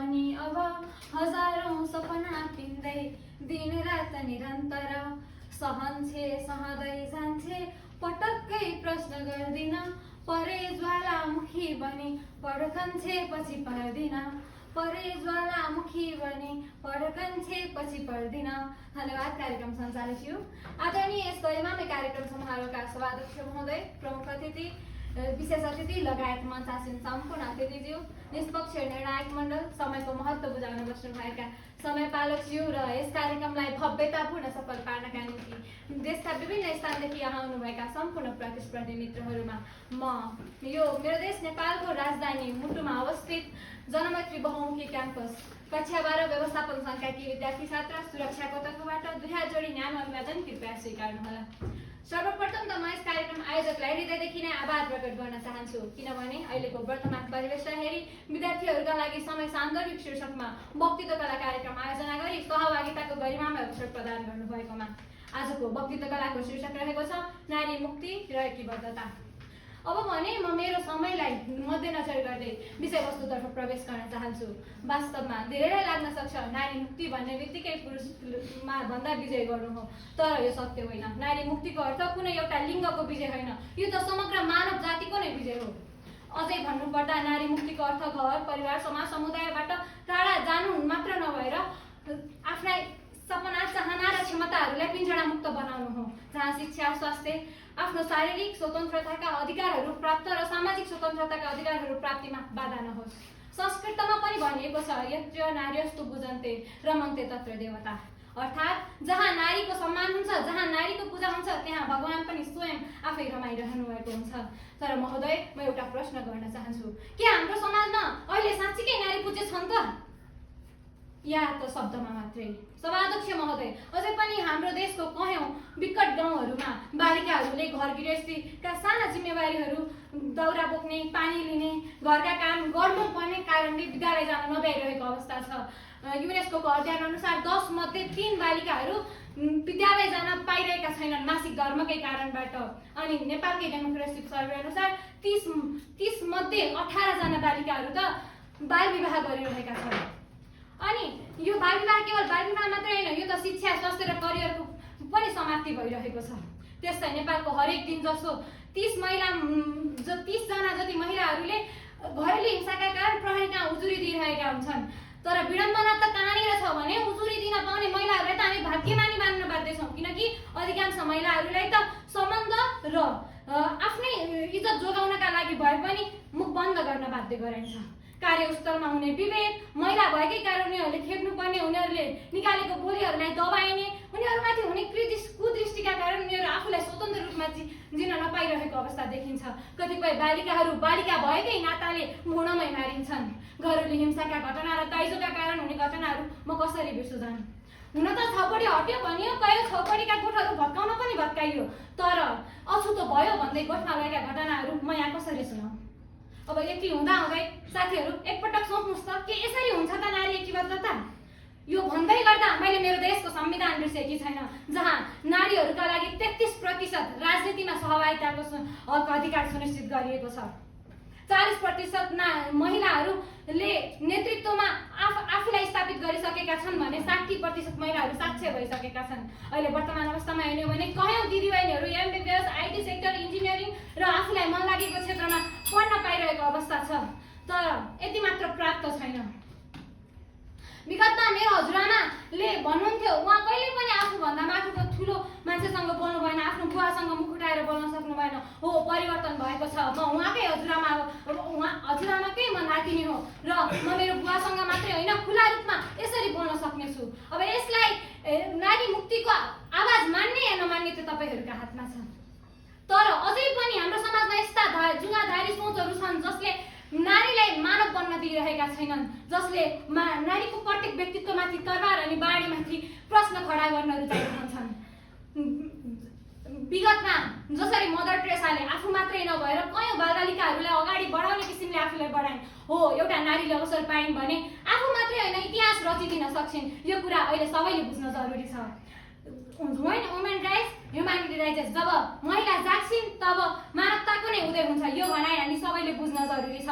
पनि अब हजारौं सपना पिन्दै दिन रात निरन्तर सहन्छे सहँदै जान्छे पटक्कै प्रश्न गर्दिन परे ज्वालामुखी बनी पड्कन्छे पछि पर्दिन परे ज्वालामुखी बनी पड्कन्छे पछि पर्दिन। धन्यवाद। कार्यक्रम सञ्चालित यो आदरणीय यस गरिमामय कार्यक्रम समारोहका सभाध्यक्ष महोदय, प्रमुख अतिथि, विशेष अतिथि लगायत मञ्चासीन सम्पूर्ण अतिथिज्यू, निष्पक्ष निर्णायक मण्डल, समयको महत्त्व बुझाउन बस्नुभएका समयपालकज्यू र यस कार्यक्रमलाई भव्यतापूर्ण सफल पार्नका निम्ति देशका विभिन्न स्थानदेखि यहाँ आउनुभएका सम्पूर्ण प्रतिस्पर्धी मित्रहरूमा म यो मेरो देश नेपालको राजधानी मुटुमा अवस्थित जनमैत्री बहुमुखी क्याम्पस कक्षा 12 व्यवस्थापन संस्थाकी विद्यार्थी छात्र सुरक्षाको तर्फबाट 2 हात जोडी न्यानो अभिवादन कृपया स्वीकार्नुहोला। सर्वप्रथम त म यस कार्यक्रम आयोजकलाई हृदयदेखि नै आभार प्रकट गर्न चाहन्छु, किनभने अहिलेको वर्तमान परिवेशलाई हेरी विद्यार्थीहरूका लागि समय सान्दर्भिक शीर्षकमा वक्तृत्व कला कार्यक्रम आयोजना गरी सहभागिताको गरिमामय अवसर प्रदान गर्नुभएकोमा आजको वक्तृत्व कलाको शीर्षक रहेको छ नारी मुक्ति र एकीबद्धता। अब भने म मेरो समयलाई मध्यनजर गर्दै विषयवस्तुतर्फ प्रवेश गर्न चाहन्छु। वास्तवमा धेरैलाई लाग्न सक्छ नारी मुक्ति भन्ने बित्तिकै पुरुषमा भन्दा विजय गर्नु हो, तर यो सत्य होइन। नारी मुक्तिको अर्थ कुनै एउटा लिङ्गको विजय होइन, यो त समग्र मानव जातिको नै विजय हो। अझै भन्नुपर्दा नारी मुक्तिको अर्थ घर परिवार समाज समुदायबाट टाढा जानु मात्र नभएर आफ्ना सपना चाहना र क्षमताहरूलाई पिञ्जडामुक्त बनाउनु हो, जहाँ शिक्षा स्वास्थ्य आफ्नो शारीरिक स्वतन्त्रताका अधिकारहरू प्राप्त र सामाजिक स्वतन्त्रताका अधिकारहरू प्राप्तिमा बाधा नहोस्। संस्कृतमा पनि भनिएको छ यत्र नार्यस्तु पूजन्ते रमन्ते तत्र देवता, अर्थात् जहाँ नारीको सम्मान हुन्छ, जहाँ नारीको पूजा हुन्छ, त्यहाँ भगवान पनि स्वयं आफै रमाइरहनु भएको हुन्छ। तर महोदय, म एउटा प्रश्न गर्न चाहन्छु, के हाम्रो समाजमा अहिले साँच्चीकै नारी पूज्य छन् त, या त शब्दमा मात्रै? सभाध्यक्ष महोदय, अझै पनि हाम्रो देशको कयौं विकट गाउँहरूमा बालिकाहरूले घर गृहस्थीका साना जिम्मेवारीहरू, दाउरा बोक्ने, पानी लिने, घरका काम गर्नुपर्ने कारणले विद्यालय जान नभइरहेको अवस्था छ। युनेस्कोको अध्ययन अनुसार 10 मध्ये 3 बालिकाहरू विद्यालय जान पाइरहेका छैनन् मासिक धर्मकै कारणबाट। अनि नेपालकै डेमोक्रेटिक सर्वे अनुसार 30 मध्ये 18 जना बालिकाहरू त बाल विवाह गरिरहेका छन्। अनि यो बाल विवाह केवल बाल विवाह मात्रै होइन, यो त शिक्षा स्वास्थ्य र करियरको पनि समाप्ति भइरहेको छ। त्यसै नेपालको हरेक दिन जसो 30 जना जति महिलाहरूले घरेलु हिंसाका कारण प्रहरीका उजुरी दिइरहेका हुन्छन्। तर विडम्बना त कहाँनिर छ भने उजुरी दिन पाउने महिलाहरूलाई त हामी भाग्यमानी मान्न बाध्य छौँ, किनकि अधिकांश महिलाहरूलाई त सम्बन्ध र आफ्नै इज्जत जोगाउनका लागि भए पनि मुख बन्द गर्न बाध्य गराइन्छ। कार्यस्थलमा हुने विभेद, महिला भएकै कारण उनीहरूले खेप्नुपर्ने, उनीहरूले निकालेको बोलीहरूलाई दबाइने, उनीहरूमाथि हुने कुदृष्टिका कारण उनीहरू आफूलाई स्वतन्त्र रूपमा जिन नपाइरहेको अवस्था देखिन्छ। कतिपय बालिकाहरू बालिका भएकै नाताले भ्रूणमै मारिन्छन्। घरेलु हिंसाका घटना र दाइजोका कारण हुने घटनाहरू म कसरी बिर्सु जानु? हुन त छपडी हट्यो भनियो, कयौं छपडीका गुठहरू भत्काउन पनि भत्काइयो, तर अछुतो भयो भन्दै गोठमा गएका घटनाहरू म यहाँ कसरी सुनाऊ? अब यति हुँदाहुँदै साथीहरू एकपटक सोच्नुहोस् त, के यसरी हुन्छ त नारी एकीबद्धता? यो भन्दै गर्दा मैले मेरो देशको संविधान बिर्सेकी छैन, जहाँ नारीहरूका लागि 33% राजनीतिमा सहभागिताको हक अधिकार सुनिश्चित गरिएको छ। 40% महिलाहरूले नेतृत्वमा आफूलाई स्थापित गरिसकेका छन् भने 60% महिलाहरू साक्षर भइसकेका छन्। अहिले वर्तमान अवस्थामा हेर्ने हो भने कयौं दिदीबहिनीहरू MBBS, IT सेक्टर, इन्जिनियरिङ र आफूलाई मन लागेको क्षेत्रमा पढ्न पाइरहेको अवस्था छ, तर यति मात्र प्राप्त छैन। विगतमा मेरो हजुरआमाले भन्नुहुन्थ्यो, उहाँ कहिले पनि आफूभन्दा माथिको ठुलो मान्छेसँग बोल्नु भएन, आफ्नो बुवासँग मुख उठाएर बोल्न सक्नु भएन। हो, परिवर्तन भएको छ। म उहाँकै हजुरआमा हो, उहाँ हजुरआमाकै म नातिनी हो र म मेरो बुवासँग मात्रै होइन खुला रूपमा यसरी बोल्न सक्नेछु। अब यसलाई नारी मुक्तिको आवाज मान्ने या नमान्ने त तपाईहरुका हातमा छ। तर अझै पनि हाम्रो समाजमा यस्ता जुगाधारी सोचहरू छन् जसले नारीलाई मानव बन्न दिइरहेका छैनन्, जसले नारीको प्रत्येक व्यक्तित्वमाथि तरबार अनि बाणीमाथि प्रश्न खडा गर्न रुचाइरहन्छन्। विगतमा जसरी मदर टेरेसाले आफू मात्रै नभएर कयौं बालबालिकाहरूलाई अगाडि बढाउने किसिमले आफूलाई बढाइन्, हो एउटा नारीले अवसर पाइन् भने आफू मात्रै होइन इतिहास रचिदिन सक्छिन्। यो कुरा अहिले सबैले बुझ्न जरुरी छ। When women rise, humanity rises। जब महिला जाग्छिन् तब मानवताको नै उदय हुन्छ, यो भनाइ हामी सबैले बुझ्न जरुरी छ।